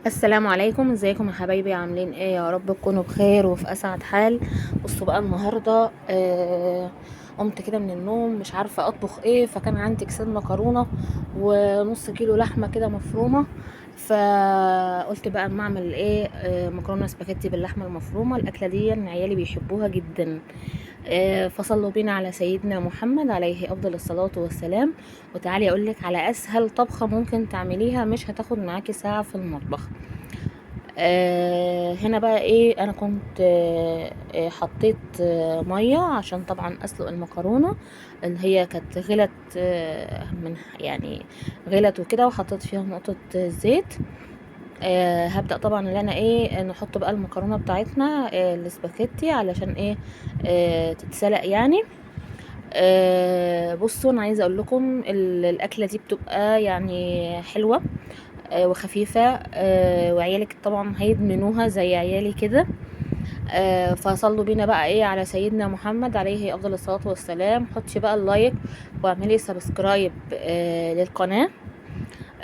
السلام عليكم، ازيكم يا حبايبي؟ عاملين ايه؟ يا رب تكونوا بخير وفي اسعد حال. بصوا بقى النهارده قمت كده من النوم مش عارفه اطبخ ايه، فكان عندي كيسين مكرونه ونص كيلو لحمه كده مفرومه، فقلت بقى اما اعمل ايه؟ مكرونه سباكيتي باللحمه المفرومه. الاكلة دي عيالي بيحبوها جدا. فصلوا بينا على سيدنا محمد عليه افضل الصلاة والسلام. وتعالي اقولك على اسهل طبخه ممكن تعمليها، مش هتاخد معاكي ساعة في المطبخ. هنا بقى ايه، انا كنت حطيت مية عشان طبعا اسلق المكرونه اللي هي كانت غلت، من يعني غلت وكده، وحطيت فيها نقطة زيت. هبدا طبعا ان انا ايه، نحط بقى المكرونه بتاعتنا الاسباجيتي علشان ايه، تتسلق يعني. بصوا انا عايزه اقول لكم الاكلة دي بتبقى يعني حلوة وخفيفة، وعيالك طبعا هيدمنوها زي عيالي كده. فصلوا بينا بقى ايه على سيدنا محمد عليه افضل الصلاة والسلام. حطي بقى ال like واعملي subscribe للقناة.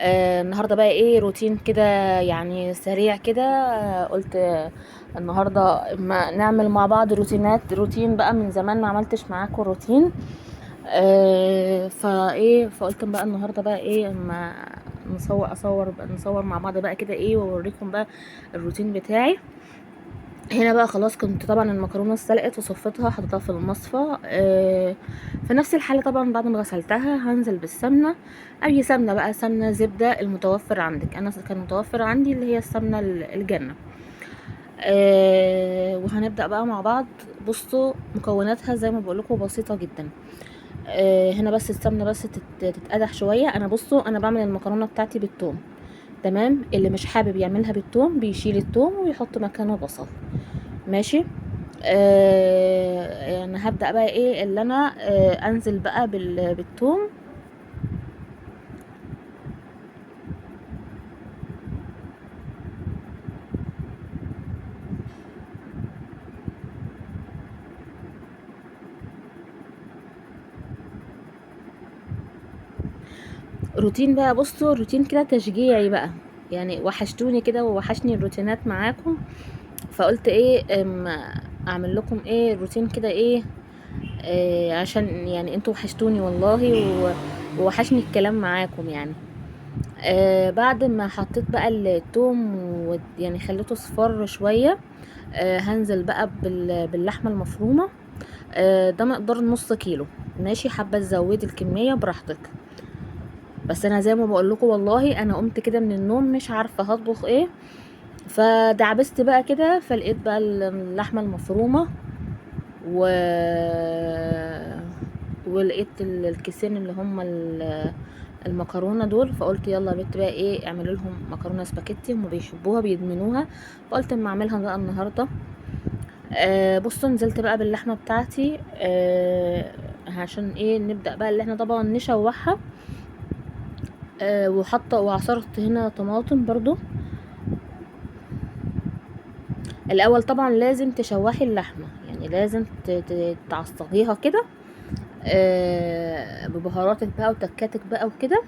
النهارده بقى ايه، روتين كده يعني سريع كده. قلت النهارده ما نعمل مع بعض روتينات، روتين بقى من زمان ما عملتش معاكم روتين. فقلت بقى النهارده بقى ايه، اما نصور، اصور بقى، نصور مع بعض بقى كده ايه، واوريكم بقى الروتين بتاعي. هنا بقى خلاص كنت طبعا المكرونه اتسلقت وصفيتها، حطيتها في المصفى. في نفس الحالة طبعا بعد ما غسلتها هنزل بالسمنه، اي سمنه بقى، سمنه زبدة المتوفر عندك. انا كان متوفر عندي اللي هي السمنة الجنة. وهنبدا بقى مع بعض. بصوا مكوناتها زي ما بقول لكم بسيطة جدا. هنا بس السمنة بس تتقدح شوية. انا بصوا انا بعمل المكرونه بتاعتي بالثوم، تمام؟ اللي مش حابب يعملها بالثوم بيشيل الثوم ويحط مكانه بصل، ماشي؟ انا هبدا بقى ايه اللي انا انزل بقى بالثوم. روتين بقى، بصوا روتين كده تشجيعي بقى، يعني وحشتوني كده ووحشني الروتينات معاكم، فقلت ايه، اعمل لكم ايه روتين كده ايه، عشان يعني انتوا وحشتوني والله ووحشني الكلام معاكم يعني. بعد ما حطيت بقى التوم يعني خليته صفر شوية، هنزل بقى باللحمه المفرومه. ده مقدار نص كيلو، ماشي؟ حابة تزودي الكمية براحتك، بس انا زي ما بقول لكم والله انا قمت كده من النوم مش عارفه هطبخ ايه، فدعبست بقى كده، فلقيت بقى اللحمة المفرومه ولقيت الكيسين اللي هم المكرونه دول، فقلت يلا يا بنت بقى ايه، اعملوا لهم مكرونه سباكيتي، هم بيحبوها بيدمنوها، فقلت اما اعملها بقى النهارده. بصوا نزلت بقى باللحمه بتاعتي، عشان ايه، نبدا بقى اللي احنا طبعا نشوحها. وحاطه وعصرت هنا طماطم برضو. الاول طبعا لازم تشوحي اللحمة، يعني لازم تعصجيها كده، ببهاراتك بقى وتكاتك بقى وكده.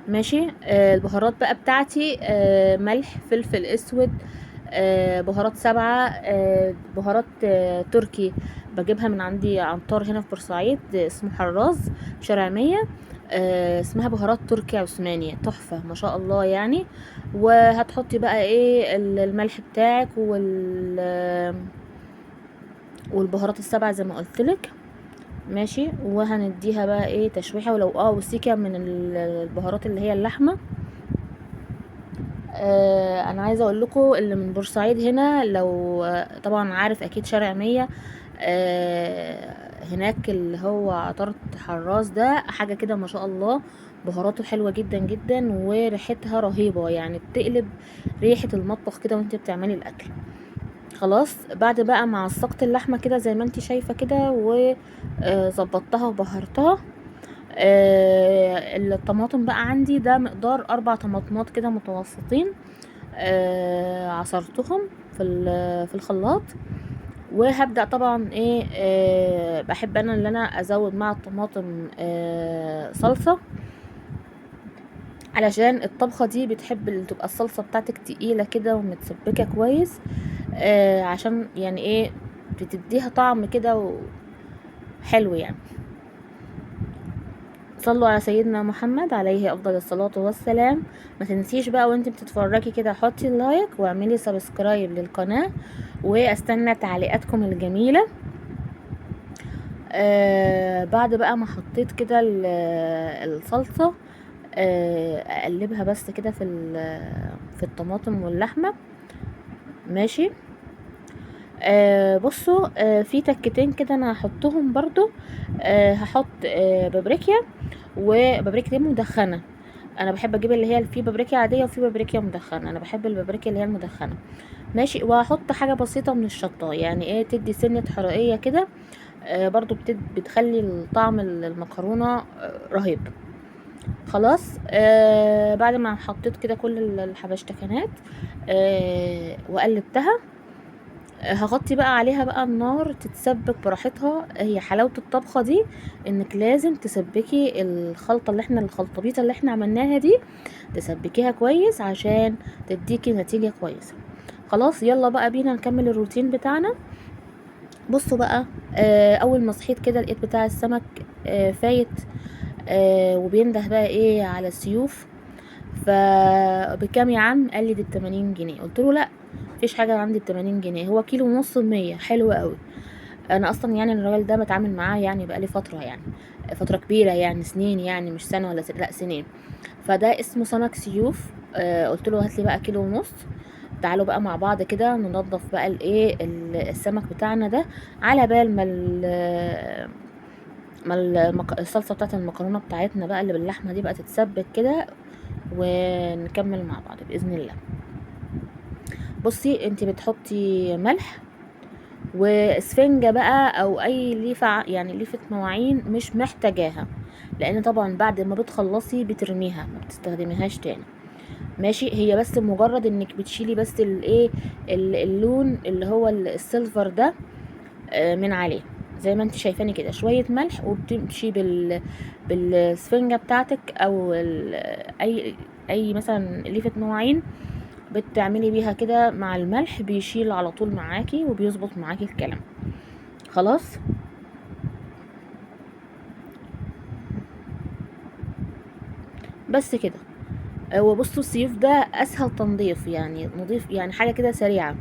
ماشي. البهارات بقى بتاعتي، ملح، فلفل اسود، بهارات 7، بهارات تركي بجيبها من عندي عطار هنا في بورسعيد، اسمه حراز شارع 100، اسمها بهارات تركي عثمانية، تحفة ما شاء الله يعني. وهتحطي بقى ايه الملح بتاعك والبهارات ال7 زي ما قلتلك، ماشي؟ وهنديها بقى ايه تشويحه، ولو وسيكه من البهارات اللي هي اللحمة. انا عايزه اقول لكم اللي من بورسعيد هنا، لو طبعا عارف اكيد شارع 100، هناك اللي هو عطارة حراز ده، حاجة كده ما شاء الله، بهاراته حلوة جدا جدا وريحتها رهيبة، يعني بتقلب ريحه المطبخ كده وانت بتعملي الاكل. خلاص بعد بقى ما عصقت اللحمة كده زي ما انت شايفه كده وظبطتها وبهرتها، الطماطم بقى عندي ده مقدار 4 طماطمات كده متوسطين، عصرتهم في الخلاط. وهبدأ طبعا ايه، بحب انا ان انا ازود مع الطماطم صلصة، علشان الطبخة دي بتحب تبقى الصلصة بتاعتك تقيلة كده ومتسبكة كويس، عشان يعني ايه بتديها طعم كده وحلو يعني. صلوا على سيدنا محمد عليه افضل الصلاة والسلام. ما تنسيش بقى وانت بتتفرجي كده حطي ال like واعملي subscribe للقناة، واستنى تعليقاتكم الجميلة. بعد بقى ما حطيت كده الصلصة، اقلبها بس كده في الطماطم واللحمة. ماشي. بصوا، في تكتين كده انا هحطهم برضو. هحط بابريكا، وبابريكا دي مدخنة. انا بحب اجيب اللي هي في بابريكا عادية وفي بابريكا مدخنة، انا بحب البابريكا اللي هي المدخنة. ماشي. وهحط حاجة بسيطة من الشطة، يعني ايه تدي سنة حرقية كده، برضو بتخلي الطعم المكرونة رهيب. خلاص. بعد ما حطيت كده كل الحبشتكنات، وقلبتها، هغطي بقى عليها بقى النار تتسبك براحتها. هي حلاوة الطبخة دي انك لازم تسبكي الخلطة اللي احنا الخلطبيطة اللي احنا عملناها دي، تسبكيها كويس عشان تديكي نتيجة كويسة. خلاص، يلا بقى بينا نكمل الروتين بتاعنا. بصوا بقى، اول ما صحيت كده لقيت بتاع السمك، فايت، وبينده بقى ايه على السيوف. فبكام يا عم؟ قال لي دي بتمانين جنيه. قلت له لا، مفيش حاجة عندي بتمانين جنيه، هو كيلو ونص بمية. حلو قوي. انا اصلا يعني الراجل ده بتعامل معاه يعني بقالي فترة، يعني فترة كبيرة، يعني سنين، يعني مش سنة ولا لا سنين. فده اسمه سمك سيوف. قلت له هات لي بقى كيلو ونص. تعالوا بقى مع بعض كده ننظف بقى الايه السمك بتاعنا ده، على بال ما الصلصه بتاعت المكرونه بتاعتنا بقى اللي باللحمه دي بقى تتسبك كده، ونكمل مع بعض باذن الله. بصي انت بتحطي ملح واسفنجة بقى او اي ليفة، يعني ليفة مواعين مش محتاجاها، لان طبعا بعد ما بتخلصي بترميها ما بتستخدميهاش تاني. ماشي. هي بس مجرد انك بتشيلي بس الايه اللون اللي هو السيلفر ده، من عليه زي ما انت شايفاني كده، شوية ملح، وبتمشي بالسفنجة بتاعتك او اي مثلا ليفة مواعين بتعملي بيها كده مع الملح، بيشيل على طول معاكي وبيظبط معاكي الكلام. خلاص. بس كده. وبصوا السيوف ده اسهل تنظيف، يعني نظيف، يعني حاجة كده سريعة.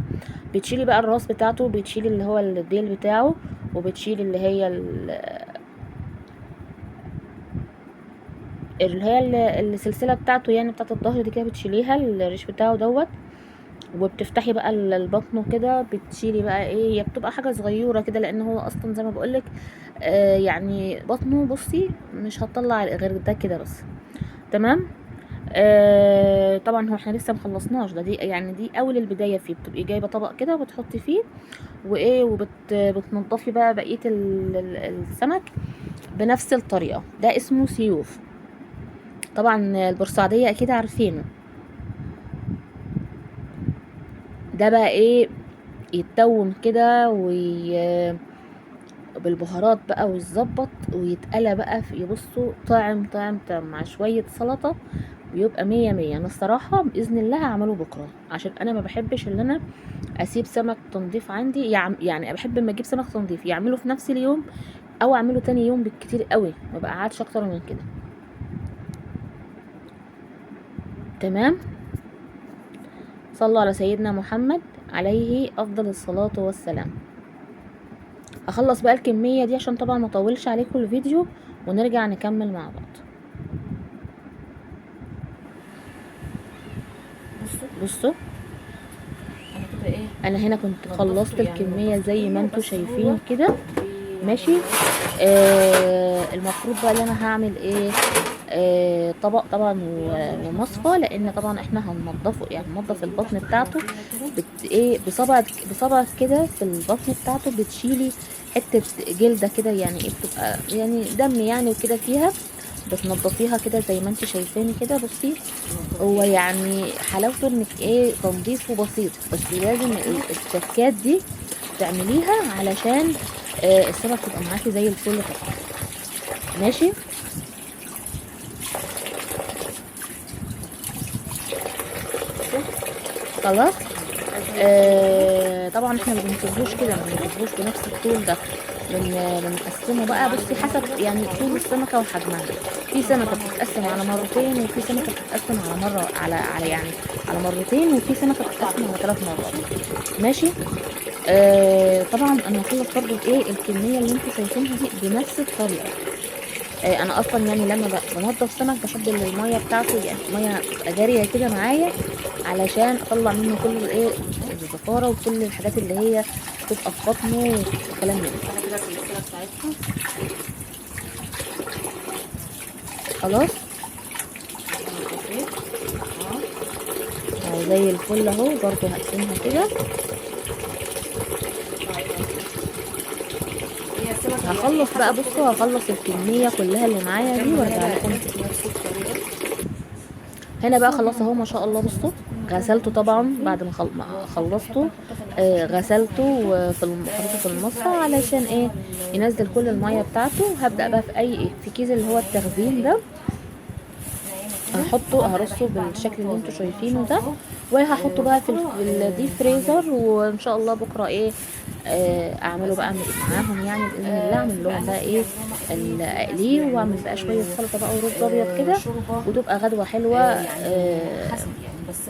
بتشيلي بقى الراس بتاعته، بتشيلي اللي هو الديل بتاعه، وبتشيلي اللي هي اللي هي السلسلة بتاعته، يعني بتاعت الظهر دي كده، بتشيليها الريش بتاعه دوت، وبتفتحي بقى البطن كده، بتشيلي بقى ايه، هي بتبقى حاجة صغيرة كده، لان هو اصلا زي ما بقولك، يعني بطنه بصي مش هتطلع غير ده كده بس. تمام. طبعا هو احنا لسه مخلصناش ده، دي يعني دي اول البداية فيه. بتبقي جايبه طبق كده وبتحطي فيه وايه، بتنضفي بقى بقية السمك بنفس الطريقة. ده اسمه سيوف، طبعا البورسعيديه اكيد عارفينه. ده بقى ايه، يتوم كده بالبهارات بقى ويتظبط ويتقلى بقى في، يبصوا طعم طعم طعم مع شوية سلطة، بيبقى مية مية. انا الصراحة بإذن الله هعمله بكرة، عشان انا ما بحبش ان انا اسيب سمك تنظيف عندي، يعني بحب اما اجيب سمك تنظيف يعمله في نفس اليوم او اعمله تاني يوم بالكتير قوي، ما بقعدش اكتر من كده. تمام. صلوا على سيدنا محمد عليه افضل الصلاة والسلام. اخلص بقى الكمية دي عشان طبعا ما اطولش عليكم الفيديو، ونرجع نكمل مع بعض. بصوا انا كده ايه، انا هنا كنت نضفته خلصت يعني، الكمية نضفته زي ما كله، انتوا بس هو شايفين كده. ماشي. المفروض بقى ان انا هعمل ايه، طبق طبعا ومصفى، لان طبعا احنا هننضفه، يعني هننضف البطن بتاعته. ايه، بصبعك كده في البطن بتاعته بتشيلي حتة جلدة كده، يعني ايه، بتبقى يعني دم يعني وكده فيها، بتنضفيها كده زي ما انت شايفاني كده. بصي هو يعني حلاوته انك ايه، تنظيفه بسيط، بس لازم التكات دي تعمليها علشان السمك تبقى معاكي زي الفل طبعا. ماشي. خلاص. طبعا احنا ما بنسيبهوش كده، ما بنسيبهوش بنفس الطول ده، بنقسمه بقى. بصي حسب يعني طول السمكة وحجمها. في سمكة بتتقسم على مرتين، وفي سمكة بتتقسم على مرة، على يعني على مرتين، وفي سمكة بتتقسم على 3 مرات. ماشي. طبعا انا هخلص برضو الايه الكمية اللي انتوا شايفينها دي بنفس الطريقة. انا اصلا يعني لما بنضف سمك بحب ان المية بتاعته يعني المية تبقى جارية كده معايا، علشان اطلع منه كل الايه الزفاره وكل الحاجات اللي هي بتبقى في بطنه وكلام من ده. كده السلسلة بتاعتها. خلاص اهو زي الفل اهو. برضو هقسمها كده. هخلص بقى، بصوا هخلص الكمية كلها اللي معايا دي وارجع لكم تاني. هنا بقى خلاص اهو ما شاء الله. بصوا غسلته طبعا بعد ما خلصته، غسلته وحطيته في المصفى علشان ايه ينزل كل المية بتاعته. هبدا بقى في اي في كيس اللي هو التخزين ده، هحطه هرصه بالشكل اللي انتوا شايفينه ده، وهحطه بقى في ال deep freezer. وان شاء الله بكره ايه اعمله بقى معاهم يعني باذن الله. اعمل لهم بقى ايه اقلية، واعمل بقى شوية سلطة بقى ورز ابيض كده، وتبقى غدوه حلوة.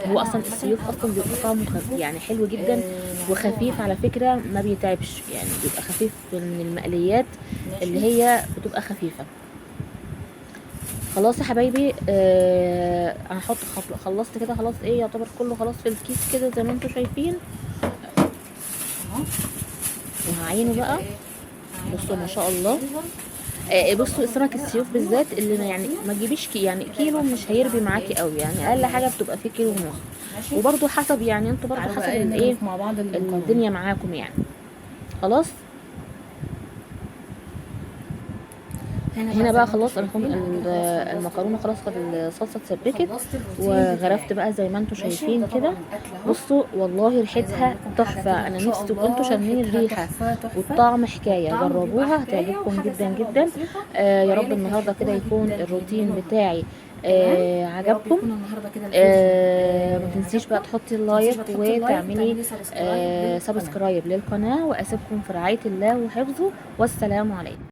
هو اصلا السيوف اصلا بيبقى طعمه يعني حلو جدا وخفيف على فكرة، ما بيتعبش يعني، بيبقى خفيف من المقليات اللي هي بتبقى خفيفة. خلاص يا حبايبي، انا هحط خلصت كده خلاص، ايه يعتبر كله خلاص في الكيس كده زي ما انتم شايفين. وهعينه بقى. بصوا ما شاء الله. بصوا سمك السيوف بالذات اللي يعني ما تجيبيش يعني كيلو مش هيربي معاكي قوي، يعني اقل حاجة بتبقى فيه كيلو ونص، وبرده حسب يعني انتوا برده حسب الايه الدنيا معاكم يعني. خلاص هنا بقى خلاص المكرونه خلاص الصلصه اتسبكت، وغرفت بقى زي ما انتم شايفين كده. بصوا والله ريحتها تحفة، انا نفسي تبقوا انتوا شامين الريحة والطعم حكاية. جربوها هتعجبكم جدا جدا. يا رب النهارده كده يكون الروتين بتاعي عجبكم. ما تنسيش بقى تحطي ال like وتعملي subscribe للقناة، واسيبكم في رعاية الله وحفظه، والسلام عليكم.